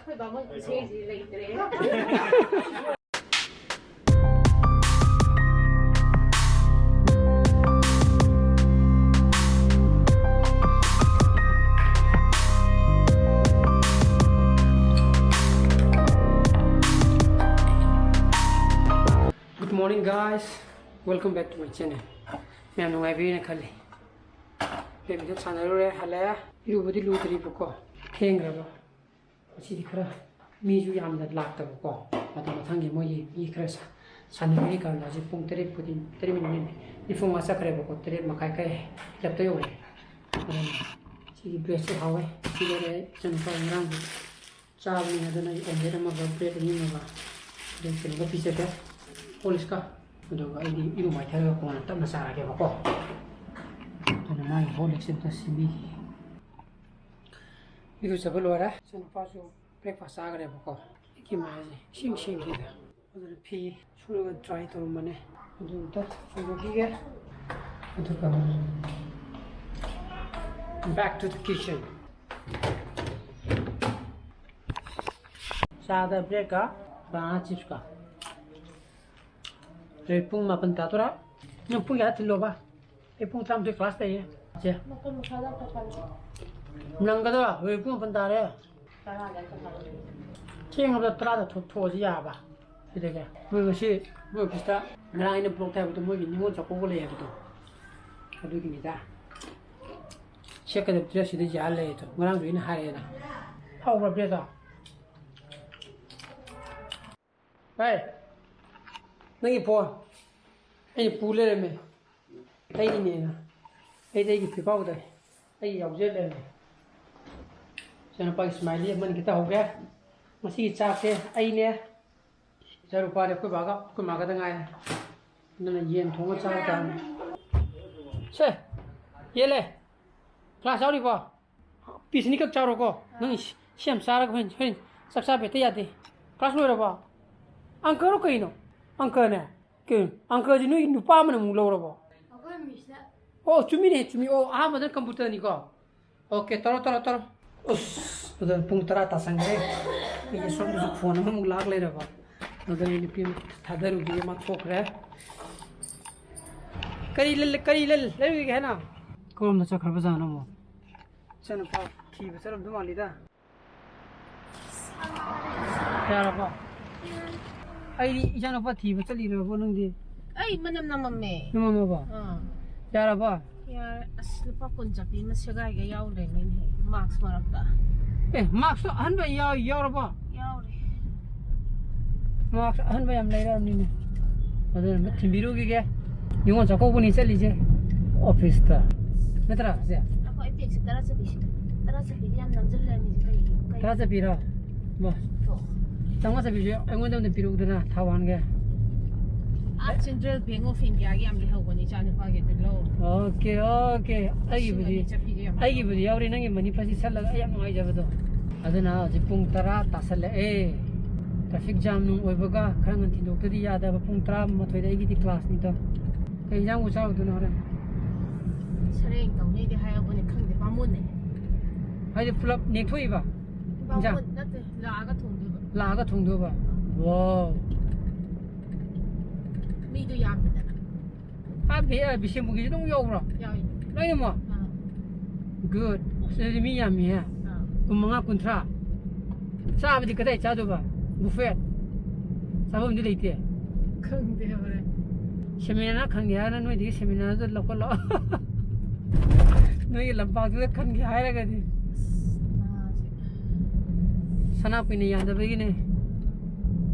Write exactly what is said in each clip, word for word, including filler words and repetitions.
ꯑꯩꯈꯣꯏ ꯕꯥꯃꯣꯟ ꯈꯨꯠꯁꯦ ꯂꯩꯇ꯭ꯔꯦ꯫ Good morning, guys. Welcome back to my channel. ꯃꯌꯥꯝ ꯅꯨꯡꯉꯥꯏꯕꯤꯔꯦꯅ ꯈꯜꯂꯤ꯫ ꯕꯦꯠꯃꯤꯟꯇꯟ ꯁꯥꯟꯅꯔꯨꯔꯦ, ꯍꯜꯂꯛꯑꯦ꯫ ꯏꯔꯨꯕꯗꯤ ꯂꯨꯗ꯭ꯔꯤꯕꯀꯣ, ꯊꯦꯡꯈ꯭ꯔꯕ꯫ ꯉꯁꯤꯗꯤ ꯈꯔ ꯃꯤꯁꯨ ꯌꯥꯝꯅ ꯂꯥꯛꯇꯕꯀꯣ꯫ ꯃꯇꯝ ꯃꯊꯪꯒꯤ ꯃꯣꯏꯒꯤ ꯃꯤ ꯈꯔ ꯁꯥ-, ꯁꯥꯟꯅꯕꯒꯤ ꯀꯥꯟꯗ ꯍꯧꯖꯤꯛ ꯄꯨꯡ ꯇꯔꯦꯠ ꯄꯨꯗꯤ, ꯇꯔꯦꯠ ꯃꯤꯅꯤꯠ ꯅꯤꯐꯨ ꯃꯉꯥ ꯆꯠꯈ꯭ꯔꯦꯕꯀꯣ꯫ ꯇꯔꯦꯠ ꯃꯈꯥꯏ ꯈꯔ ꯍꯦꯜꯂꯞꯇ ꯌꯧꯔꯦ꯫ ꯑꯗꯨꯅ ꯁꯤꯒꯤ ꯕ꯭ꯔꯦꯗꯁꯦ ꯍꯥꯎꯋꯦ꯫ ꯁꯤ ꯂꯩꯔꯦ ꯑꯩ ꯏꯆꯟꯅꯨꯄꯥ ꯉꯔꯥꯡꯒꯤ ꯆꯥꯕꯅꯤ꯫ ꯑꯗꯨꯅ ꯑꯩ omelette ꯑꯃꯒ ꯕ꯭ꯔꯦꯗ ꯑꯅꯤ ꯑꯃꯒ ꯑꯗꯨꯝ ꯀꯩꯅꯣꯒ ꯄꯤꯖꯒꯦ, ꯍꯣꯔꯂꯤꯛꯁꯀ꯫ ꯑꯗꯨꯒ ꯑꯩꯗꯤ ꯏꯔꯨ ꯃꯥꯏꯊꯔꯒ ꯀꯣꯟꯅ ꯇꯞꯅ ꯆꯥꯔꯒꯦꯕꯀꯣ꯫ ꯑꯗꯨꯅ ꯃꯥꯒꯤ ꯍꯣꯔꯂꯤꯛꯁ ꯑꯝꯇ ꯁꯦꯝꯕꯤꯈꯤꯒꯦ꯫ ꯏꯔꯨꯖꯕ ꯂꯣꯏꯔꯦ꯫ ꯏꯆꯟꯅꯨꯄꯥꯁꯨ breakfast ꯆꯥꯈ꯭ꯔꯦꯕꯀꯣ꯫ ꯑꯩꯒꯤ ꯃꯥꯏꯁꯦ ꯏꯁꯤꯡ ꯁꯦꯡꯈꯤꯗ꯫ ꯑꯗꯨꯅ ꯐꯤ ꯁꯨꯔꯒ dry ꯇꯧꯔꯝꯕꯅꯦ꯫ ꯑꯗꯨ ꯑꯝꯇ ꯆꯨꯝꯊꯣꯛꯈꯤꯒꯦ꯫ ꯑꯗꯨꯒ back to the kitchen. ꯆꯥꯗ ꯕ꯭ꯔꯦꯗꯀ ꯕꯅꯥꯅꯥ ꯆꯤꯞꯁꯀ꯫ ꯍꯧꯖꯤꯛ ꯄꯨꯡ ꯃꯥꯄꯟ ꯇꯥꯗꯣꯔꯦ꯫ ꯅꯪ ꯄꯨꯡ ꯀꯌꯥꯗ ꯊꯤꯜꯂꯣꯕ? ꯑꯩ ꯄꯨꯡ ꯇꯔꯥꯃꯥꯊꯣꯏ class ꯂꯩꯌꯦ꯫ ꯁꯦ꯫ ꯃꯥꯄꯟ ꯃꯈꯥꯏꯗ ꯍꯜꯂꯛꯀꯅꯤ꯫ ꯅꯪꯒꯗ꯭ꯔꯣ? ꯍꯧꯖꯤꯛ ꯄꯨꯡ ꯃꯥꯄꯟ ꯇꯥꯔꯦ꯫ ꯇꯔꯥꯗ ꯍꯜꯂꯛꯀꯅꯤ꯫ ꯊꯦꯡꯉꯕꯗ ꯇꯔꯥꯗ ꯊꯣꯛ-, ꯊꯣꯛꯑꯁꯨ ꯌꯥꯕ꯫ ꯁꯤꯗꯒꯤ꯫ ꯃꯣꯏ ꯉꯁꯤ ꯃꯣꯏ office ꯇ ꯉꯔꯥꯡ ꯑꯩꯅ block ꯊꯥꯕꯗꯣ, ꯃꯣꯏꯒꯤ ꯅꯤꯉꯣꯜ ꯆꯥꯛꯀꯧꯕ ꯂꯩ ꯍꯥꯏꯕꯗꯣ꯫ ꯑꯗꯨꯒꯤꯅꯤꯗ꯫ ꯁꯦꯠꯀꯗꯕ dress ꯁꯤꯗ ꯌꯥꯜ ꯂꯩ ꯑꯗꯣ꯫ ꯉꯔꯥꯡꯁꯨ ꯑꯩꯅ ꯍꯥꯏꯔꯛꯑꯦꯅ꯫ ꯍꯥꯎꯕ꯭ꯔꯥ bread ꯇꯣ? ꯍꯥꯏ, ꯅꯪꯒꯤ phone ꯑꯩꯅ ꯄꯨ ꯂꯩꯔꯝꯃꯦ꯫ ꯑꯩꯒꯤꯅꯦꯅ꯫ ꯑꯩꯗꯤ ꯑꯩꯒꯤ ꯐꯤꯐꯥꯎꯗ ꯑꯩ ꯌꯥꯎꯖ ꯂꯩꯔꯝꯃꯦ꯫ ꯏꯆꯥꯅꯨꯄꯥꯒꯤ smiley ꯑꯃꯅꯤ ꯈꯤꯇ ꯍꯧꯒꯦ꯫ ꯉꯁꯤꯒꯤ ꯆꯥꯛꯁꯦ ꯑꯩꯅꯦ, ꯏꯆꯥꯅꯨꯄꯥꯅꯦ, ꯑꯩꯈꯣꯏ ꯕꯥꯒ ꯑꯩꯈꯣꯏ ꯃꯥꯒꯗ ꯉꯥꯏꯔꯦ꯫ ꯑꯗꯨꯅ ꯌꯦꯟ ꯊꯣꯡꯉ ꯆꯥꯕ ꯇꯥꯕꯅꯤ꯫ ꯁꯦ, ꯌꯦꯜꯂꯦ꯫ Class ꯌꯥꯎꯔꯤꯕꯣ? Piece ꯑꯅꯤꯈꯛ ꯆꯥꯔꯣꯀꯣ꯫ ꯅꯪ ꯁꯤ, ꯁꯤ ꯌꯥꯝ ꯆꯥꯔꯒ ꯍꯣꯔꯦꯟ, ꯍꯣꯔꯦꯟ ꯆꯥꯛ ꯆꯥꯕ ꯍꯦꯛꯇ ꯌꯥꯗꯦ꯫ Class ꯂꯣꯏꯔꯕꯣ? Uncle ꯔꯣ ꯀꯩꯅꯣ? Uncle ꯅꯦ? ꯀꯩꯅꯣ? Uncle ꯁꯤ ꯅꯣꯏꯒꯤ ꯅꯨꯄꯥ ꯑꯃꯅ ꯑꯃꯨꯛ ꯂꯧꯔꯕꯣ? ꯑꯩꯈꯣꯏ miss ꯅ꯫ ꯑꯣ, ꯆꯨꯝꯃꯤꯅꯦ, ꯆꯨꯝꯃꯤ꯫ ꯑꯣ, ꯑꯍꯥꯟꯕꯗ computer ꯅꯤꯀꯣ꯫ Okay, ꯇꯧꯔꯣ, ꯇꯧꯔꯣ, ꯇꯧꯔꯣ꯫ ꯎꯁ, ꯑꯗꯨꯅ ꯄꯨꯡ ꯇꯔꯥ ꯇꯥꯁꯟꯈ꯭ꯔꯦ꯫ ꯑꯩꯒꯤ ꯁꯣꯝꯗꯁꯨ ꯐꯣꯟ ꯑꯃꯃꯨꯛ ꯂꯥꯛ ꯂꯩꯔꯕ꯫ ꯑꯗꯨꯅ ꯑꯩ ꯅꯨꯄꯤ ꯑꯃ ꯊꯥꯗꯔꯨꯕꯒꯤ ꯑꯃ ꯊꯣꯛꯈ꯭ꯔꯦ꯫ ꯀꯔꯤ ꯂꯩ-, ꯀꯔꯤ ꯂꯩ-, ꯂꯩꯔꯨꯒꯦ ꯍꯥꯏꯅ? ꯀꯔꯣꯝꯗ ꯆꯠꯈ꯭ꯔꯕꯖꯥꯠꯅꯣ ꯑꯃꯨꯛ? ꯏꯆꯥꯅꯨꯄꯥ ꯊꯤꯕ ꯆꯠꯂꯝꯗꯧ ꯃꯥꯜꯂꯤꯗ꯫ ꯌꯥꯔꯕꯣ? ꯑꯩꯗꯤ ꯏꯆꯥꯅꯨꯄꯥ ꯊꯤꯕ ꯆꯠꯂꯤꯔꯕꯣ ꯅꯪꯗꯤ? ꯑꯩ ꯃꯅꯝ ꯅꯝꯃꯝꯃꯦ꯫ ꯅꯝꯃꯝꯃꯕꯣ? ꯑꯥ꯫ ꯌꯥꯔꯕꯣ? ꯌꯥꯔꯦ꯫ ꯑꯁ, ꯂꯨꯄꯥ ꯀꯨꯟ ꯆꯠꯄꯤ ꯑꯃ ꯁꯦꯒꯥꯏꯒ ꯌꯥꯎꯗ꯭ꯔꯦꯅꯦ, ꯃꯥꯛꯁ ꯃꯔꯛꯇ꯫ ꯑꯦ, ꯃꯥꯛꯁꯇꯣ ꯑꯍꯟꯕ ꯌꯥꯎ-, ꯌꯥꯎꯔꯕꯣ? ꯌꯥꯎꯔꯦ꯫ ꯃꯥꯛꯁ ꯑꯍꯟꯕ ꯌꯥꯝ ꯂꯩꯔꯛꯑꯕꯅꯤꯅꯦ꯫ ꯑꯗꯨꯅ ꯑꯝꯇ ꯊꯤꯟꯕꯤꯔꯨꯈꯤꯒꯦ꯫ ꯅꯤꯉꯣꯜ ꯆꯥꯛꯀꯧꯕꯅꯤ ꯆꯠꯂꯤꯁꯦ ꯑꯣꯐꯤꯁꯇ꯫ ꯅꯠꯇ꯭ꯔꯥ, ꯁꯦ? ꯑꯩꯈꯣꯏ ꯑꯩ ꯕꯦꯒꯁꯦ ꯇꯔꯥ ꯆꯠꯄꯤꯁꯦ꯫ ꯇꯔꯥ ꯆꯠꯄꯤꯗꯤ ꯌꯥꯝ ꯅꯝꯁꯤꯜꯂꯦ ꯃꯤꯁꯦ꯫ ꯀꯩ, ꯀꯩ? ꯇꯔꯥ ꯆꯠꯄꯤꯔꯣ? ꯃꯥ꯫ ꯇꯣ꯫ ꯆꯥꯝꯃꯉꯥ ꯆꯠꯄꯤꯁꯦ ꯑꯩꯉꯣꯟꯗ ꯑꯝꯇ ꯄꯤꯔꯛꯎꯗꯅ, ꯊꯥꯎ ꯍꯥꯟꯒꯦ꯫ ꯑꯥ, Central Bank of Indiaꯒꯤ ꯌꯥꯝ ꯂꯩꯍꯧꯕꯅꯤ, ꯏꯆꯥ ꯅꯨꯄꯥꯒꯤ ꯑꯗꯨ ꯂꯧ꯫ Okay, okay. ꯑꯩꯒꯤꯕꯨꯗꯤ, ꯂꯤꯁꯤꯡ ꯑꯅꯤ ꯆꯠꯄꯤꯗꯤ ꯌꯥꯝ ꯑꯩꯒꯤꯕꯨꯗꯤ ꯌꯥꯎꯔꯤ, ꯅꯪꯒꯤ ꯃꯅꯤ ꯐ꯭ꯂꯁ ꯁꯠꯂꯒ ꯑꯩ ꯌꯥꯝ ꯅꯨꯡꯉꯥꯏꯖꯕꯗꯣ꯫ ꯑꯗꯨꯅ ꯍꯧꯖꯤꯛ ꯄꯨꯡ ꯇꯔꯥ ꯇꯥꯁꯜꯂꯛꯑꯦ꯫ ꯇ꯭ꯔꯥꯐꯤꯛ ꯖꯥꯝ ꯅꯨꯡ ꯑꯣꯏꯕꯒ ꯈꯔ ꯉꯟꯅ ꯊꯤꯟꯗꯣꯛꯇꯗꯤ ꯌꯥꯗꯕ꯫ ꯄꯨꯡ ꯇꯔꯥꯃꯥꯊꯣꯏꯗ ꯑꯩꯒꯤꯗꯤ ꯀ꯭ꯂꯥꯁꯅꯤꯗꯣ꯫ ꯀꯩ ꯏꯟꯖꯥꯡꯕꯨ ꯆꯥꯔꯨꯗꯣꯏꯅꯣ ꯍꯣꯔꯦꯟ? ꯁꯔꯦꯡ ꯇꯧꯅꯤꯗꯤ ꯍꯥꯏꯍꯧꯕꯅꯦ, ꯈꯪꯗꯦ, ꯕꯥꯃꯣꯟꯅꯦ꯫ ꯍꯥꯏꯗꯤ ꯄꯨꯂꯞ ꯅꯦꯛꯊꯣꯛꯏꯕ? ꯏꯟꯖꯥꯡ? ꯕꯥꯃꯣꯟ ꯅꯠꯇꯦ, ꯂꯥꯛꯑꯒ ꯊꯣꯡꯗꯣꯏꯕ꯫ ꯂꯥꯛꯑꯒ ꯊꯣꯡꯗꯣꯏꯕ? ꯋꯥꯎ꯫ ꯃꯤꯗꯣ ꯌꯥꯝꯃꯤꯗꯅ꯫ ꯑꯥ, ꯕꯤ-, ꯑꯥ, ꯕꯤꯁꯦꯝꯄꯨꯔꯒꯤꯁꯨ ꯑꯗꯨꯝ ꯌꯧꯕ꯭ꯔꯣ? ꯌꯥꯎꯏ꯫ ꯂꯣꯏꯅꯃꯛ? ꯑꯥ꯫ ꯒꯨꯗ꯫ ꯑꯁ, ꯑꯗꯨꯗꯤ ꯃꯤ ꯌꯥꯝꯃꯤꯍꯦ꯫ ꯑꯥ꯫ ꯀꯨꯟꯃꯉꯥ, ꯀꯨꯟꯊ꯭ꯔꯥ꯫ ꯆꯥꯕꯗꯤ ꯀꯗꯥꯏ ꯆꯥꯗꯣꯏꯕ? ꯕꯨꯐꯦꯠ꯫ ꯆꯥꯐꯝꯗꯤ ꯂꯩꯇꯦ꯫ ꯈꯪꯗꯦ ꯍꯣꯔꯦꯟ꯫ ꯁꯦꯃꯤꯅꯥꯔ ꯈꯪꯗꯦ ꯍꯥꯏꯔꯒ ꯅꯣꯏꯗꯒꯤ ꯁꯦꯃꯤꯅꯥꯔꯗꯨ ꯂꯧꯈꯠꯂꯣ꯫ ꯅꯣꯏꯒꯤ ꯂꯝꯄꯥꯛꯇꯨꯗ ꯈꯟꯒꯦ ꯍꯥꯏꯔꯒꯗꯤ꯫ ꯑꯁ, ꯅꯍꯥꯁꯦ꯫ ꯁꯅꯥ ꯀꯨꯏꯅ ꯌꯥꯟꯗꯕꯒꯤꯅꯦ꯫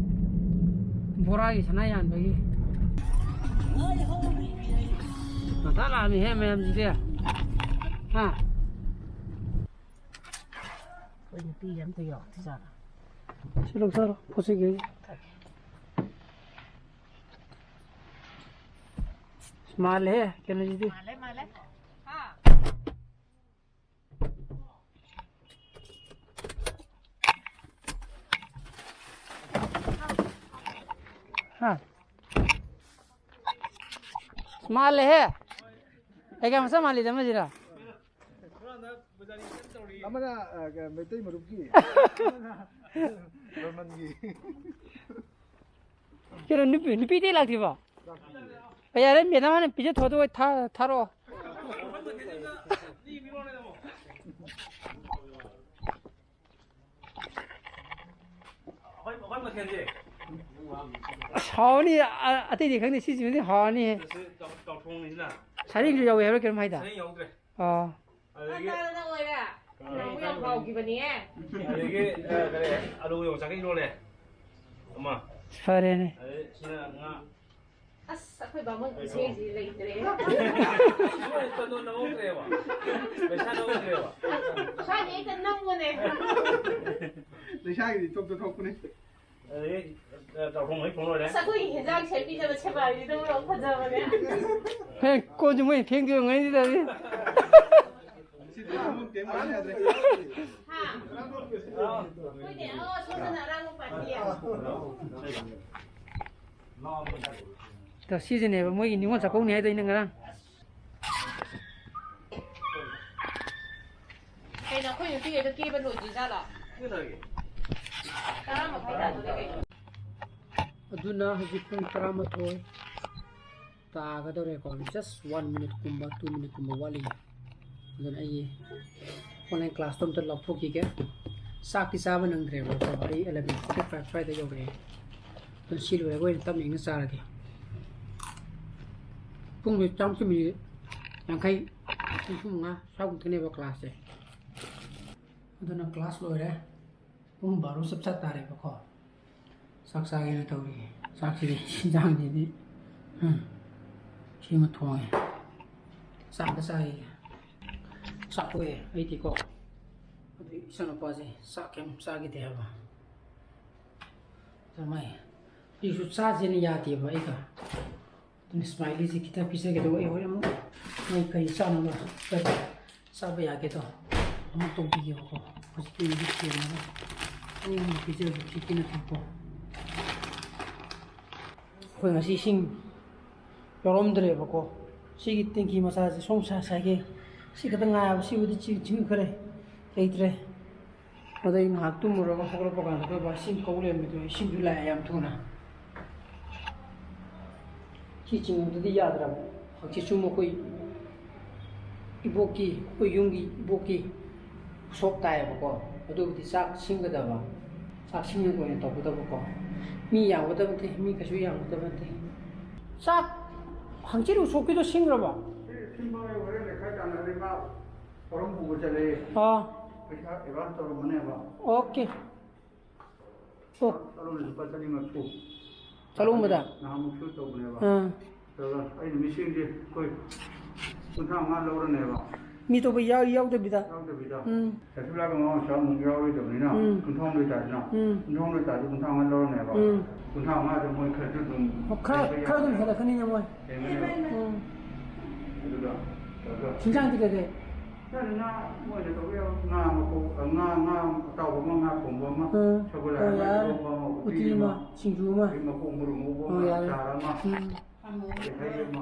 ꯕꯣꯔꯥꯒꯤ ꯁꯅꯥ ꯌꯥꯟꯕꯒꯤ꯫ ꯃꯊꯥ ꯂꯥꯛꯑꯝꯃꯤꯍꯦ ꯃꯌꯥꯝꯁꯤꯗꯤ꯫ ꯍꯥ? ꯑꯩꯈꯣꯏ ꯅꯨꯄꯤꯒꯤ ꯑꯝꯇ ꯌꯥꯎꯔꯛꯇꯖꯥꯠꯂꯥ? ꯁꯤ ꯂꯧꯊꯔꯣ, ꯄꯣꯠ ꯆꯩ ꯀꯩ꯫ ꯃꯥꯜꯂꯦꯍꯦ, ꯀꯩꯅꯣꯁꯤꯗꯤ꯫ ꯃꯥꯜꯂꯦ, ꯃꯥꯜꯂꯦ꯫ ꯍꯥ? ꯍꯥ? ꯃꯥꯜꯂꯦꯍꯦ꯫ ꯑꯩꯒ ꯃꯁꯥ ꯃꯥꯜꯂꯤꯗ ꯑꯃꯁꯤꯔ꯫ ꯑꯃꯅ, ꯑ, ꯀ-, ꯃꯩꯇꯩ ꯃꯔꯨꯞꯀꯤ, ꯑꯃꯅ ꯕꯔꯃꯟꯒꯤ꯫ ꯀꯩꯅꯣ, ꯅꯨꯄꯤ, ꯅꯨꯄꯤꯗꯤ ꯂꯥꯛꯇ꯭ꯔꯤꯕꯣ? ꯂꯥꯛꯇ꯭ꯔꯤꯌꯦ꯫ ꯑꯦ, ꯌꯥꯔꯦ, ꯃꯦꯗꯥꯝ ꯍꯥꯟꯅ ꯄꯤꯖꯊꯣꯛꯑꯣ, ꯑꯗꯨꯒ ꯊꯥ-, ꯊꯥꯔꯛꯑꯣ꯫ ꯑꯩꯈꯣꯏ, ꯑꯩꯈꯣꯏ ꯃꯊꯦꯜꯁꯦ꯫ ꯑꯁ, ꯍꯥꯎꯔꯅꯤ꯫ ꯑ-, ꯑꯇꯩꯗꯤ ꯈꯪꯗꯦ, ꯁꯤꯁꯤꯃꯗꯤ ꯍꯥꯎꯔꯅꯤꯍꯦ꯫ ꯁꯤ ꯆꯝ-, ꯆꯝꯊꯣꯡꯅꯤꯁꯤꯅ꯫ ꯁꯔꯦꯡꯁꯨ ꯌꯥꯎꯋꯦ ꯍꯥꯏꯕ꯭ꯔꯥ ꯀꯩꯅꯣꯝ ꯍꯥꯏꯗ? ꯁꯔꯦꯡ ꯌꯥꯎꯗ꯭ꯔꯦ꯫ ꯑꯥ꯫ ꯑꯗꯒꯤ ꯅꯪ ꯑꯣꯏꯔꯦ꯫ ꯀꯥꯡꯍꯧ ꯌꯥꯝ ꯍꯥꯎꯈꯤꯕꯅꯦ꯫ ꯑꯗꯒꯤ, ꯑ, ꯀꯔꯤ, ꯑꯂꯨ ꯌꯣꯡꯆꯥꯛꯀ ꯏꯔꯣꯜꯂꯦ꯫ ꯑꯃ꯫ ꯐꯔꯦꯅꯦ꯫ ꯑꯗꯩ ꯁꯤꯅ ꯉꯥ꯫ ꯑꯁ, ꯑꯩꯈꯣꯏ ꯕꯥꯃꯣꯟ ꯈꯨꯠꯁꯦꯝꯁꯤ ꯂꯩꯇ꯭ꯔꯦ꯫ ꯁꯨꯃꯥꯏꯅ ꯇꯧꯗꯅ ꯅꯝꯍꯧꯗ꯭ꯔꯦꯕ꯫ ꯄꯩꯁꯥ ꯅꯝꯍꯧꯗ꯭ꯔꯦꯕ꯫ ꯁ꯭ꯋꯥꯏꯗ ꯍꯦꯛꯇ ꯅꯝꯃꯨꯅꯦ꯫ ꯂꯩꯁꯥꯒꯤꯗꯤ ꯇꯣꯞꯇ ꯊꯣꯛꯄꯅꯦ꯫ ꯑꯗꯒꯤ, ꯑ, ꯆꯥꯛꯈꯨꯝ ꯂꯣꯏ ꯐꯣꯡ ꯂꯣꯏꯔꯦ꯫ ꯑꯁ, ꯑꯩꯈꯣꯏꯒꯤ ꯍꯦꯟꯖꯥꯡ ꯁꯦꯝꯕꯤꯅꯕ ꯁꯦꯕꯥꯔꯤꯗꯣ ꯃꯔꯣꯟ ꯐꯖꯕꯅꯦ꯫ ꯍꯦ, ꯀꯣꯟꯁꯨ ꯃꯣꯏ ꯐꯦꯡꯗꯣꯏ ꯑꯣꯏꯔꯝꯒꯅꯤꯗ ꯑꯗꯨꯗꯤ꯫ ꯉꯁꯤꯗꯤ ꯀꯩꯝ ꯀꯩꯝ ꯍꯥꯏ ꯌꯥꯗ꯭ꯔꯦ꯫ ꯍꯥ? ꯑꯩꯈꯣꯏꯅꯦ, ꯑꯣ, ꯁꯣꯝꯗꯅ ꯑꯔꯥꯡꯕ ꯄꯥꯔꯇꯤ꯫ ꯑꯗꯣ ꯁꯤꯁꯤꯅꯦꯕ ꯃꯣꯏꯒꯤ ꯅꯤꯉꯣꯜ ꯆꯥꯛꯀꯧꯅꯤ ꯍꯥꯏꯗꯣ ꯑꯩꯅ ꯉꯔꯥꯡ꯫ ꯀꯩꯅꯣ, ꯑꯩꯈꯣꯏ ꯅꯨꯄꯤꯈꯩꯗꯣ ꯀꯦꯕ ꯂꯣꯏꯗ꯭ꯔꯤꯖꯥꯠꯂꯣ? ꯇꯔꯥ ꯃꯈꯥꯏ ꯇꯥꯗꯣꯔꯦ ꯀꯩꯅꯣ꯫ ꯑꯗꯨꯅ ꯍꯧꯖꯤꯛ ꯄꯨꯡ ꯇꯔꯥꯃꯥꯊꯣꯏ ꯇꯥꯒꯗꯧꯔꯦꯀꯣ, just one minute ꯀꯨꯝꯕ, two minute ꯀꯨꯝꯕ ꯋꯥꯠꯂꯤ꯫ ꯑꯗꯨꯅ ꯑꯩꯒꯤ online class ꯇꯣ ꯑꯝꯇ ꯂꯧꯊꯣꯛꯈꯤꯒꯦ꯫ ꯆꯥꯛꯇꯤ ꯆꯥꯕ ꯅꯪꯗ꯭ꯔꯦꯕꯀꯣ, ꯑꯩ eleven forty five ꯁ꯭ꯋꯥꯏꯗ ꯌꯧꯔꯛꯑꯦ꯫ ꯑꯗꯨꯅ ꯁꯤ ꯂꯣꯏꯔꯒ ꯑꯣꯏꯅ ꯇꯞꯅ ꯏꯪꯅ ꯆꯥꯔꯒꯦ꯫ ꯄꯨꯡꯁꯦ ꯆꯥꯝꯃ ꯃꯤꯅꯤꯠ ꯌꯥꯡꯈꯩ, ꯍꯨꯝꯐꯨ ꯃꯉꯥ ꯁ꯭ꯋꯥꯏꯃꯨꯛꯇꯅꯦꯕ class ꯁꯦ꯫ ꯑꯗꯨꯅ class ꯂꯣꯏꯔꯦ꯫ ꯄꯨꯡ ꯕꯥꯔꯣ ꯆꯞ ꯆꯥ ꯇꯥꯔꯦꯕꯀꯣ꯫ ꯆꯥꯛ ꯆꯥꯒꯦꯅ ꯇꯧꯔꯤ꯫ ꯆꯥꯛꯁꯤꯗꯤ, ꯏꯟꯖꯥꯡꯁꯤꯗꯤ, ꯎꯝ, ꯁꯤꯃ ꯊꯣꯡꯉꯦ꯫ ꯆꯥꯛ ꯑꯝꯇ ꯆꯥꯈꯤꯒꯦ꯫ ꯆꯥꯛ ꯇꯣꯛꯑꯦ ꯑꯩꯗꯤꯀꯣ꯫ ꯑꯗꯨ ꯏꯆꯥꯅꯨꯄꯥꯁꯦ ꯆꯥꯛ ꯀꯩꯝ ꯆꯥꯈꯤꯗꯦ ꯍꯥꯏꯕ꯫ ꯑꯗꯨ ꯃꯥꯏ ꯑꯩꯁꯨ ꯆꯥꯁꯦꯅ ꯌꯥꯗꯦꯕ ꯑꯩꯒ꯫ ꯑꯗꯨꯅ smiley ꯁꯦ ꯈꯤꯇꯪ ꯄꯤꯖꯒꯦ ꯇꯧꯕ꯫ ꯑꯩ ꯍꯣꯔꯦꯟ ꯑꯃꯨꯛ ꯃꯣꯏ ꯀꯔꯤ ꯆꯥꯅꯕ, ꯀꯔꯤ ꯆꯥꯕ ꯌꯥꯒꯦꯗꯣ ꯑꯃꯨꯛ ꯇꯧꯕꯤꯒꯦꯕꯀꯣ꯫ ꯍꯧꯖꯤꯛꯀꯤ ꯑꯣꯏꯅꯗꯤ ꯊꯦꯝꯃꯒ ꯑꯅꯤ ꯑꯍꯨꯝ ꯄꯤꯖꯕꯗꯤ ꯈꯤꯠꯀꯤ ꯅꯠꯇꯦꯀꯣ꯫ ꯑꯩꯈꯣꯏ ꯉꯁꯤ ꯏꯁꯤꯡ ꯌꯥꯎꯔꯝꯗ꯭ꯔꯦꯕꯀꯣ꯫ ꯁꯤꯒꯤ tank ꯃꯆꯥꯁꯦ ꯁꯣꯝ ꯁꯥ-, ꯁꯥꯏꯒꯦ ꯁꯤ ꯈꯛꯇ ꯉꯥꯏꯕ, ꯁꯤꯕꯨꯗꯤ ꯆꯤꯡ-, ꯆꯤꯡꯈ꯭ꯔꯦ꯫ ꯂꯩꯇ꯭ꯔꯦ꯫ ꯑꯗꯩ ꯉꯥꯏꯍꯥꯛ ꯇꯨꯝꯃꯨꯔꯒ ꯍꯧꯒꯠꯂꯛꯄ ꯀꯥꯟꯗ ꯑꯩꯈꯣꯏ ꯕꯥ ꯏꯁꯤꯡ ꯀꯧ ꯂꯩꯔꯝꯃꯤꯗꯣ, ꯏꯁꯤꯡꯁꯨ ꯂꯥꯛꯑꯦ ꯌꯥꯝ ꯊꯨꯅ꯫ ꯁꯤ ꯆꯤꯡꯕꯗꯨꯗꯤ ꯌꯥꯗ꯭ꯔꯕ꯫ ꯍꯧꯖꯤꯛꯁꯨ ꯃꯈꯣꯏ ꯏꯕꯣꯛꯀꯤ, ꯑꯩꯈꯣꯏ ꯌꯨꯝꯒꯤ ꯏꯕꯣꯛꯀꯤ ꯎꯁꯣꯞ ꯇꯥꯏꯌꯦꯕꯀꯣ꯫ ꯑꯗꯨꯕꯨꯗꯤ ꯆꯥꯛ ꯁꯤꯡꯒꯗꯕ, ꯆꯥꯛ ꯁꯤꯡꯅꯕ ꯑꯣꯏꯅ ꯇꯧꯒꯗꯕꯀꯣ꯫ ꯃꯤ ꯌꯥꯝꯒꯗꯕ ꯅꯠꯇꯦ, ꯃꯤ ꯀꯩꯁꯨ ꯌꯥꯝꯒꯗꯕ ꯅꯠꯇꯦ꯫ ꯆꯥꯛ ꯍꯪꯆꯤꯠ ꯎꯁꯣꯞꯀꯤꯗꯣ ꯁꯤꯡꯈ꯭ꯔꯕꯣ? ꯁꯤ ꯁꯤꯡꯕ ꯍꯣꯔꯦꯟ ꯂꯩꯈꯥꯏ ꯇꯥꯟꯅꯔꯗꯤ ꯃꯥ ꯊꯧꯔꯝ ꯄꯨꯕ ꯆꯠꯂꯦ꯫ ꯑꯥ꯫ ꯄꯩꯁꯥ ꯑꯦꯗꯚꯥꯟꯁ ꯇꯧꯔꯝꯃꯅꯦꯕ꯫ ꯑꯣꯀꯦ꯫ ꯑꯣ꯫ ꯆꯠꯂꯣꯅꯦ, ꯂꯨꯄꯥ ꯆꯅꯤ ꯃꯔꯤꯐꯨ꯫ ꯆꯠꯂꯣꯝꯕꯗ? ꯅꯍꯥꯟꯃꯨꯛꯁꯨ ꯇꯧꯕꯅꯦꯕ꯫ ꯑꯥ꯫ ꯑꯗꯨꯒ ꯑꯩꯅ ꯃꯤꯁꯤꯡꯁꯦ ꯑꯩꯈꯣꯏ ꯀꯨꯟꯊ꯭ꯔꯥ ꯃꯉꯥ ꯂꯧꯔꯅꯦꯕ꯫ ꯃꯤ ꯑꯇꯣꯞꯄ ꯌꯥꯎ-, ꯌꯥꯎꯗꯕꯤꯗ? ꯌꯥꯎꯗꯕꯤꯗ꯫ ꯎꯝ꯫ ꯁꯥꯏꯀꯜ ꯂꯥꯛꯄ ꯃꯃꯥꯡ ꯄꯩꯁꯥ ꯑꯃꯨꯛ ꯌꯥꯎꯔꯣꯏꯗꯕꯅꯤꯅ, ꯎꯝ꯫ ꯀꯨꯟꯊ꯭ꯔꯥ ꯍꯨꯝꯗꯣꯏ ꯇꯥꯔꯦꯅ꯫ ꯎꯝ꯫ ꯀꯨꯟꯊ꯭ꯔꯥ ꯍꯨꯝꯗꯣꯏ ꯇꯥꯔꯗꯤ ꯀꯨꯟꯊ꯭ꯔꯥ ꯃꯉꯥ ꯂꯧꯔꯅꯦꯕ꯫ ꯎꯝ꯫ ꯀꯨꯟꯊ꯭ꯔꯥ ꯃꯉꯥꯗ ꯃꯣꯏ ꯈꯔꯁꯨ ꯑꯗꯨꯝ ꯑꯣ, ꯈꯔ, ꯂꯩꯕ ꯈꯔ ꯑꯗꯨꯝ ꯌꯥꯕꯅꯦ꯫ ꯍꯦꯜꯂꯛꯀꯅꯤꯅꯦ ꯃꯣꯏ꯫ ꯍꯦꯟꯒꯅꯦꯕ꯫ ꯎꯝ꯫ ꯑꯗꯨꯒ, ꯑꯗꯨꯒ ꯍꯤꯟꯖꯥꯡꯗꯤ ꯀꯩꯀꯩ? ꯅꯪ ꯉꯥ ꯃꯣꯏꯅ ꯇꯧꯕ ꯌꯥꯕ ꯉꯥ ꯃꯀꯣꯛ, ꯉꯥ, ꯉꯥ ꯑꯇꯥꯎꯕ ꯑꯃ, ꯉꯥ ꯊꯣꯡꯕ ꯑꯃ, ꯎꯝ꯫ ꯁꯒꯣꯜ ꯍꯋꯥꯏ ꯑꯣ, ꯌꯥꯔꯦ꯫ ꯏꯔꯣꯝꯕ ꯑꯃ, ꯎꯇꯤ ꯎꯇꯤ ꯑꯃ, ꯑꯃ, ꯁꯤꯡꯖꯨ ꯑꯃ꯫ ꯑꯗꯩ ꯃꯀꯣꯛ ꯃꯔꯨ ꯉꯧꯕ ꯑꯣ, ꯑꯃ, ꯌꯥꯔꯦ꯫ ꯑꯆꯥꯔ ꯑꯃ, ꯎꯝ꯫ ꯑꯗꯩ ꯍꯩ ꯑꯃ,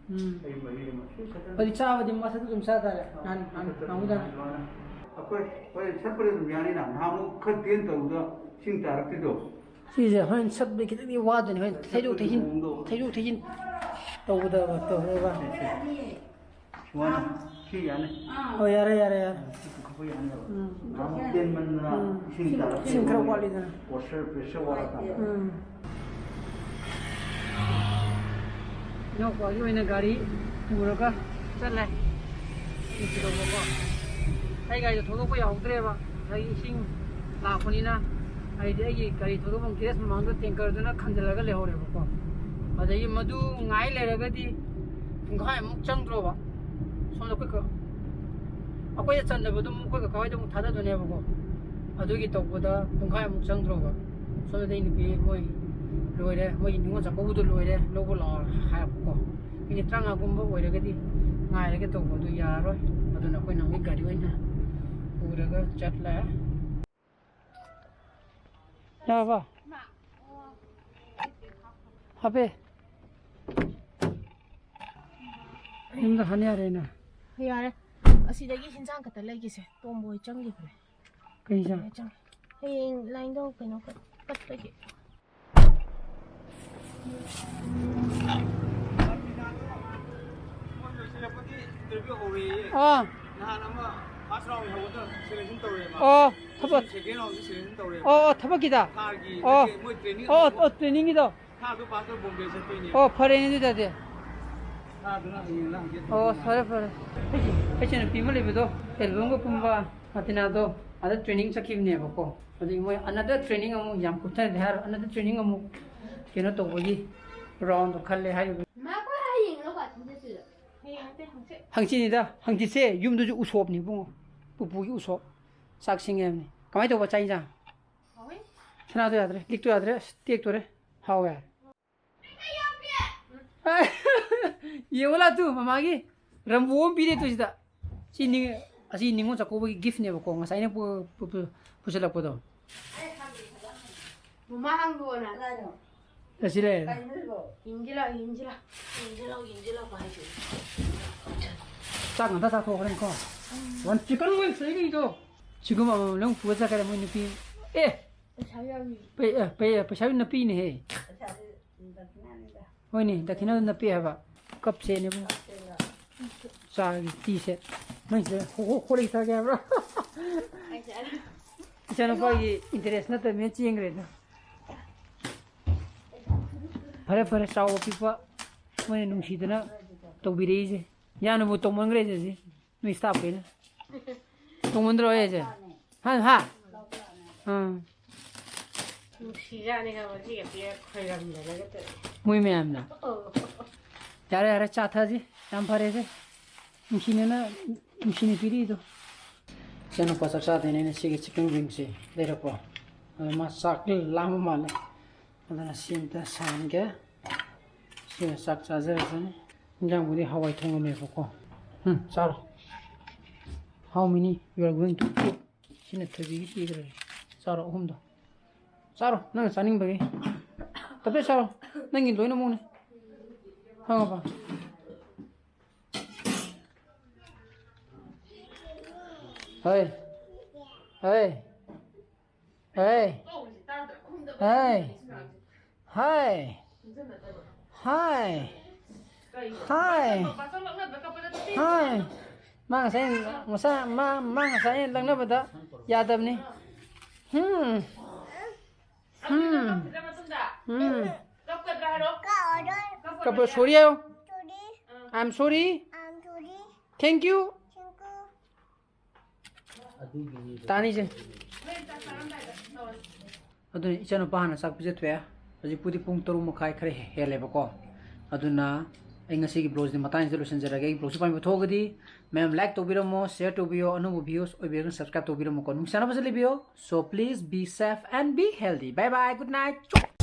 ꯎꯝ꯫ ꯍꯩ ꯃꯍꯤ ꯑꯃ꯫ ꯁꯤ ꯈꯛꯇꯅꯤ꯫ ꯑꯗꯨꯗꯤ ꯆꯥꯕꯗꯤ ꯃꯊꯛꯇ ꯑꯗꯨꯝ ꯆꯥ ꯇꯥꯔꯦ꯫ ꯅꯍꯥꯟ, ꯅꯍꯥꯟ, ꯁꯤ ꯈꯛꯇꯅꯤ꯫ ꯅꯍꯥꯟꯃꯨꯛ ꯑꯗꯨꯃꯥꯏꯅ꯫ ꯑꯩꯈꯣꯏ ꯍꯣꯔꯦꯟ ꯆꯠꯄꯗ ꯑꯗꯨꯝ ꯌꯥꯅꯤꯅ꯫ ꯅꯍꯥꯟꯃꯨꯛ ꯈꯔ ꯇꯦꯟ ꯇꯧꯕꯗ ꯏꯁꯤꯡ ꯇꯥꯔꯛꯇ꯭ꯔꯤꯗꯣ꯫ ꯁꯤꯁꯦ ꯍꯣꯔꯦꯟ ꯆꯠꯄꯗ ꯈꯤꯇꯪꯗꯤ ꯋꯥꯗꯣꯏꯅꯤ꯫ ꯍꯣꯔꯦꯟ ꯊꯩꯗꯣꯛ ꯊꯩꯖꯤꯟ, ꯊꯩꯗꯣꯛ ꯊꯩꯖꯤꯟ ꯇꯧꯕꯗ ꯇꯧꯔꯒ꯫ ꯁꯤ, ꯁꯤ꯫ ꯁꯨꯃꯥꯏꯅ ꯁꯤ ꯌꯥꯅꯤ꯫ ꯑꯣ, ꯌꯥꯔꯦ, ꯌꯥꯔꯦ, ꯌꯥꯔꯦ꯫ ꯁꯤ ꯄꯨꯈꯠꯄ ꯌꯥꯅꯦꯕ꯫ ꯎꯝ꯫ ꯅꯍꯥꯟꯃꯨꯛ ꯇꯦꯟꯃꯟꯗꯅ ꯎꯝ꯫ ꯏꯁꯤꯡ ꯇꯥꯔꯛꯇ꯭ꯔꯤꯗꯣ꯫ ꯏꯁꯤꯡ ꯈꯔ ꯋꯥꯠꯂꯤꯗꯅ꯫ Pressure, pressure ꯋꯥꯠꯂꯀꯥꯟꯗ꯫ ꯎꯝ꯫ ꯏꯅꯥꯎꯄꯥꯒꯤ ꯑꯣꯏꯅ ꯒꯥꯔꯤ ꯄꯨꯔꯒ ꯆꯠꯂꯦ꯫ ꯑꯩ ꯀꯩꯗꯧꯕꯀꯣ? ꯑꯩ ꯒꯥꯔꯤꯗꯣ ꯊꯧꯗꯣꯛꯄ ꯌꯥꯍꯧꯗ꯭ꯔꯦꯕ꯫ ꯉꯁꯥꯏꯒꯤ ꯏꯁꯤꯡ ꯂꯥꯛꯄꯅꯤꯅ, ꯍꯥꯏꯗꯤ ꯑꯩꯒꯤ ꯒꯥꯔꯤ ꯊꯧꯗꯣꯛꯐꯝ ꯒꯦꯔꯦꯖ ꯃꯃꯥꯡꯗ ꯇꯦꯡꯀꯔꯗꯨꯅ ꯈꯟꯖꯤꯜꯂꯒ ꯂꯩꯍꯧꯔꯦꯕꯀꯣ꯫ ꯑꯗꯒꯤ ꯃꯗꯨ ꯉꯥꯏ ꯂꯩꯔꯒꯗꯤ ꯄꯨꯡꯈꯥꯏꯃꯨꯛ ꯆꯪꯗ꯭ꯔꯣꯕ? ꯁꯣꯝꯗ ꯑꯩꯈꯣꯏ ꯀ-, ꯑꯩꯈꯣꯏꯗ ꯆꯟꯗꯕꯗꯨ ꯑꯃꯨꯛ ꯑꯩꯈꯣꯏ ꯀꯀꯥ ꯍꯣꯏꯗ ꯑꯃꯨꯛ ꯊꯥꯗꯗꯣꯏꯅꯦꯕꯀꯣ꯫ ꯑꯗꯨꯒꯤ ꯇꯧꯕꯗ ꯄꯨꯡꯈꯥꯏꯃꯨꯛ ꯆꯪꯗ꯭ꯔꯣꯕ? ꯁꯣꯝꯗꯗꯤ ꯅꯨꯄꯤ ꯃꯣꯏ ꯂꯣꯏꯔꯦ, ꯃꯣꯏꯒꯤ ꯅꯤꯉꯣꯜ ꯆꯥꯛꯀꯧꯕꯗꯣ ꯂꯣꯏꯔꯦ, ꯂꯧꯕ ꯂꯥꯛꯑꯣ ꯍꯥꯏꯔꯛꯄꯀꯣ꯫ ꯃꯤꯅꯤꯠ ꯇꯔꯥꯃꯉꯥꯒꯨꯝꯕ ꯑꯣꯏꯔꯒꯗꯤ ꯉꯥꯏꯔꯒꯦ ꯇꯧꯕ, ꯑꯗꯨ ꯌꯥꯔꯔꯣꯏ꯫ ꯑꯗꯨꯅ ꯑꯩꯈꯣꯏꯅ ꯍꯧꯖꯤꯛ ꯒꯥꯔꯤ ꯑꯣꯏꯅ ꯄꯨꯔꯒ ꯆꯠꯂꯦ꯫ ꯌꯥꯔꯕ? ꯍꯥꯞꯄꯦ꯫ ꯌꯨꯝꯗ ꯍꯟ ꯌꯥꯔꯦꯅ꯫ ꯌꯥꯔꯦ꯫ ꯑꯁꯤꯗꯒꯤ ꯍꯤꯟꯖꯥꯡ ꯈꯛꯇ ꯂꯩꯒꯤꯁꯦ꯫ ꯇꯣꯝꯕ ꯍꯣꯏ ꯆꯪꯈꯤꯕꯅꯦ꯫ ꯀꯩ ꯍꯤꯟꯖꯥꯡ? ꯆꯪꯉꯦ꯫ ꯍꯌꯦꯡ ꯂꯥꯏꯟꯗꯣ ꯀꯩꯅꯣ ꯀꯠ-, ꯀꯠꯄꯒꯤ꯫ ꯑꯥ꯫ ꯅꯍꯥꯟ ꯑꯃ first round ꯍꯧꯕꯗ selection ꯇꯧꯔꯦꯕ꯫ ꯑꯣ, ꯊꯕꯛ꯫ Second round ꯁꯦ selection ꯇꯧꯔꯦꯕ꯫ ꯑꯣ, ꯑꯣ, ꯊꯕꯛꯀꯤꯗ? ꯊꯥꯒꯤ ꯑꯣ꯫ ꯅꯠꯇꯦ, ꯃꯣꯏ training ꯑꯣ, ꯍꯧꯕ꯫ ꯑꯣ, training ꯒꯤꯗꯣ? ꯊꯥꯗꯣ pass ꯇꯧꯔ ꯕꯣꯝꯕꯦ ꯆꯠꯇꯣꯏꯅꯦ꯫ ꯑꯣ, ꯐꯔꯦꯅꯦ ꯑꯗꯨꯗꯤ꯫ ꯊꯥꯗꯨꯅ ꯍꯌꯦꯡꯂ ꯍꯪꯆꯤꯠ ꯑꯣ, ꯇꯧꯗꯣꯏꯅꯦ꯫ ꯐꯔꯦ, ꯐꯔꯦ꯫ ꯑꯩꯁꯦ, ꯑꯩꯁꯦ ꯅꯨꯄꯤ ꯑꯃ ꯂꯩꯕꯗꯣ, album ꯒ ꯀꯨꯝꯕ꯫ ꯃꯇꯤꯅꯥꯗꯣ ꯑꯗ training ꯆꯠꯈꯤꯕꯅꯦꯕꯀꯣ꯫ ꯍꯧꯖꯤꯛ ꯃꯣꯏ another training ꯑꯃꯨꯛ, ꯌꯥꯝ ꯀꯨꯞꯊꯅꯗꯤ ꯍꯥꯏꯔꯣ, another training ꯑꯃꯨꯛ ꯀꯩꯅꯣ ꯇꯧꯕꯒꯤ round ꯗꯣ ꯈꯜꯂꯦ ꯍꯥꯏꯔꯤꯕ꯫ ꯃꯥ ꯑꯩꯈꯣꯏ ꯍꯌꯦꯡꯂꯣ ꯀꯥ ꯊꯤꯟ ꯆꯠꯇꯣꯏꯗꯣ? ꯍꯌꯦꯡ ꯅꯠꯇꯦ, ꯍꯪꯆꯤꯠ꯫ ꯍꯪꯆꯤꯠꯅꯤꯗ, ꯍꯪꯆꯤꯠꯁꯦ ꯌꯨꯝꯗꯁꯨ ꯎꯁꯣꯞꯅꯤ ꯏꯕꯨꯡꯉꯣ꯫ ꯄꯨꯄꯨꯒꯤ ꯎꯁꯣꯞ꯫ ꯆꯥꯛ ꯁꯤꯡꯉꯦ ꯍꯥꯏꯕꯅꯤ꯫ ꯀꯃꯥꯏꯅ ꯇꯧꯕ ꯆꯥꯛ ꯏꯟꯖꯥꯡ? ꯍꯥꯎꯋꯦ꯫ ꯁꯅꯥꯗꯣ ꯌꯥꯗ꯭ꯔꯦ, ꯂꯤꯛꯇꯣ ꯌꯥꯗ꯭ꯔꯦ, ꯑꯁ, ꯇꯦꯛꯇꯣꯔꯦ꯫ ꯍꯥꯎꯋꯦ꯫ ꯌꯦꯡꯉꯨ ꯂꯥꯎ ꯇꯨ, ꯃꯃꯥꯒꯤ ꯔꯝꯕꯣ ꯑꯃ ꯄꯤꯔꯦ ꯇꯨ ꯁꯤꯗ꯫ ꯁꯤ ꯅꯤꯡ-, ꯑꯁꯤ ꯅꯤꯉꯣꯜ ꯆꯥꯛꯀꯧꯕꯒꯤ gift ꯅꯦꯕꯀꯣ, ꯉꯁꯥꯏ ꯑꯩꯅ ꯄꯨ-, ꯄꯨ-, ꯄꯨ-, ꯄꯨꯁꯤꯜꯂꯛꯄꯗꯣ꯫ ꯃꯃꯥ ꯍꯪꯗꯣꯛꯑꯣꯅ꯫ ꯑꯁꯤ ꯂꯩꯔꯦ꯫ ꯌꯦꯡꯁꯤ ꯂꯥꯎ, ꯌꯦꯡꯁꯤ ꯂꯥꯎ꯫ ꯌꯦꯡꯁꯤ ꯂꯥꯎ, ꯌꯦꯡꯁꯤ ꯂꯥꯎ ꯍꯥꯏꯁꯦ꯫ ꯆꯥꯛ ꯉꯟꯇ ꯆꯥꯊꯣꯛꯈ꯭ꯔꯦꯀꯣ꯫ One chicken wings ꯂꯩꯔꯤꯗꯣ꯫ ꯁꯤꯒꯨꯝꯕ ꯑꯃꯃꯝ ꯂꯣꯏ ꯄꯨꯔ ꯆꯠꯈ꯭ꯔꯦ ꯃꯣꯏ ꯅꯨꯄꯤ꯫ ꯑꯦ! ꯄꯩꯁꯥ ꯌꯥꯎꯔꯤ꯫ ꯄꯩ-, ꯑꯦ, ꯄꯩ-, ꯄꯩꯁꯥ ꯅꯨꯄꯤꯅꯦꯍꯦ꯫ ꯄꯩꯁꯥꯗꯤ ꯗꯈꯤꯅꯥꯅꯤꯗ꯫ ꯍꯣꯏꯅꯦ, ꯗꯈꯤꯅꯥꯗꯣ ꯅꯞꯄꯤ ꯍꯥꯏꯕ꯫ ꯀꯞꯁꯦꯅꯦꯕꯨ꯫ ꯀꯞꯁꯦꯅ꯫ ꯆꯥꯒꯤ ꯇꯤ ꯁꯦꯠ꯫ ꯅꯪꯁꯤꯗ ꯍꯣ-, ꯍꯣ-, ꯍꯣꯔꯦꯟ ꯆꯥꯒꯦ ꯍꯥꯏꯕ꯭ꯔꯣ? ꯑꯩꯁꯦ ꯑꯗꯨ ꯏꯆꯥꯅꯨꯄꯥꯒꯤ interest ꯅꯠꯇꯕꯅꯤꯅ ꯆꯦꯟꯈ꯭ꯔꯦꯗ꯫ ꯐꯔꯦ, ꯐꯔꯦ, ꯆꯥꯎꯕ ꯄꯤꯛꯄ ꯃꯣꯏꯅ ꯅꯨꯡꯁꯤꯗꯅ ꯇꯧꯕꯤꯔꯛꯏꯁꯦ꯫ ꯌꯥꯝꯅꯕꯨ ꯇꯧꯃꯟꯈ꯭ꯔꯦ ꯁꯤ꯫ ꯅꯣꯏ staff ꯈꯩꯅ꯫ ꯇꯣꯡꯃꯟꯗ꯭ꯔꯣ ꯑꯩꯁꯦ? ꯍꯥ, ꯍꯥ? ꯑꯥ꯫ ꯅꯨꯡꯁꯤꯖꯥꯠꯅꯤ ꯈꯪꯕ꯭ꯔꯥ? ꯁꯤꯒ ꯄꯤꯔ ꯈꯣꯏꯔꯝꯗꯅꯒ ꯇꯧꯔꯦ꯫ ꯃꯣꯏ ꯃꯌꯥꯝꯅ꯫ ꯑꯣ꯫ ꯌꯥꯔꯦ, ꯌꯥꯔꯦ, ꯆꯥ ꯊꯛꯑꯁꯤ꯫ ꯌꯥꯝ ꯐꯔꯦꯁꯦ꯫ ꯅꯨꯡꯁꯤꯅꯅ, ꯅꯨꯡꯁꯤꯅ ꯄꯤꯔꯛꯏꯗꯣ꯫ ꯏꯆꯥꯅꯨꯄꯥ ꯆꯥꯛ ꯆꯥꯗꯣꯏꯅꯦꯅ ꯁꯤꯒꯤ chicken wing ꯁꯦ ꯂꯩꯔꯛꯄ꯫ ꯑꯗꯣ ꯃꯥ ꯆꯥꯛ ꯂꯥꯝꯕ ꯃꯥꯜꯂꯦ꯫ ꯑꯗꯨꯅ ꯁꯤ ꯑꯝꯇ ꯁꯥꯍꯟꯒꯦ꯫ ꯁꯤꯒ ꯆꯥꯛ ꯆꯥꯖꯔꯁꯅꯤ꯫ ꯏꯟꯖꯥꯡꯕꯨꯗꯤ ꯍꯋꯥꯏ ꯊꯣꯡꯉꯝꯃꯦꯕꯀꯣ꯫ ꯎꯝ, ꯆꯥꯔꯣ꯫ How many you are going to cook? ꯁꯤꯅ ꯊꯣꯏꯕꯤꯒꯤ ꯄꯤꯈ꯭ꯔꯦ꯫ ꯆꯥꯔꯣ, ꯑꯍꯨꯝꯗꯣ꯫ ꯆꯥꯔꯣ, ꯅꯪꯅ ꯆꯥꯅꯤꯡꯕꯒꯤ꯫ ꯇꯞꯇꯥꯏ ꯆꯥꯔꯣ꯫ ꯅꯪꯒꯤ ꯂꯣꯏꯅꯃꯛꯅꯦ꯫ ꯈꯪꯉꯕ? Hey. Hey. Hey. Hey. Hi. Hi. Hi. Hi. ꯃꯥ ꯉꯁꯥꯏ, ꯉꯁꯥꯏ, ꯃꯥ, ꯃꯥ ꯉꯁꯥꯏ ꯂꯛꯅꯕꯗ ꯌꯥꯗꯕꯅꯤ꯫ ꯍꯝ꯫ ꯍꯝ꯫ ꯍꯝ꯫ ꯀꯞꯄ sorry ꯍꯥꯏꯌꯣ꯫ I am sorry. Thank you. ꯇꯥꯅꯤꯁꯦ꯫ ꯑꯗꯨꯅ ꯏꯆꯥꯅꯨꯄꯥ ꯍꯥꯟꯅ ꯆꯥꯛ ꯄꯤꯖꯊꯣꯛꯑꯦ꯫ ꯍꯧꯖꯤꯛꯄꯨꯗꯤ ꯄꯨꯡ ꯇꯔꯨꯛ ꯃꯈꯥꯏ ꯈꯔ ꯍꯦ-, ꯍꯦꯜꯂꯦꯕꯀꯣ꯫ ꯑꯗꯨꯅ ꯑꯩ ꯉꯁꯤꯒꯤ vlogꯁꯤꯗꯤ ꯃꯇꯥꯡꯁꯤꯗ ꯂꯣꯏꯁꯤꯟꯖꯔꯒꯦ꯫ ꯑꯩꯒꯤ vlogꯁꯤ ꯄꯥꯝꯕꯤꯕ ꯊꯣꯛꯑꯒꯗꯤ ꯃꯌꯥꯝ like ꯇꯧꯕꯤꯔꯝꯃꯣ, share ꯇꯧꯕꯤꯌꯣ, ꯑꯅꯧꯕ views ꯑꯣꯏꯕꯤꯔꯒꯅ subscribe ꯇꯧꯕꯤꯔꯝꯃꯣꯀꯣ꯫ ꯅꯨꯡꯁꯤ ꯆꯥꯟꯅꯕꯁꯦ ꯂꯩꯕꯤꯌꯣ꯫ So please be safe and be healthy. Bye bye. Good night.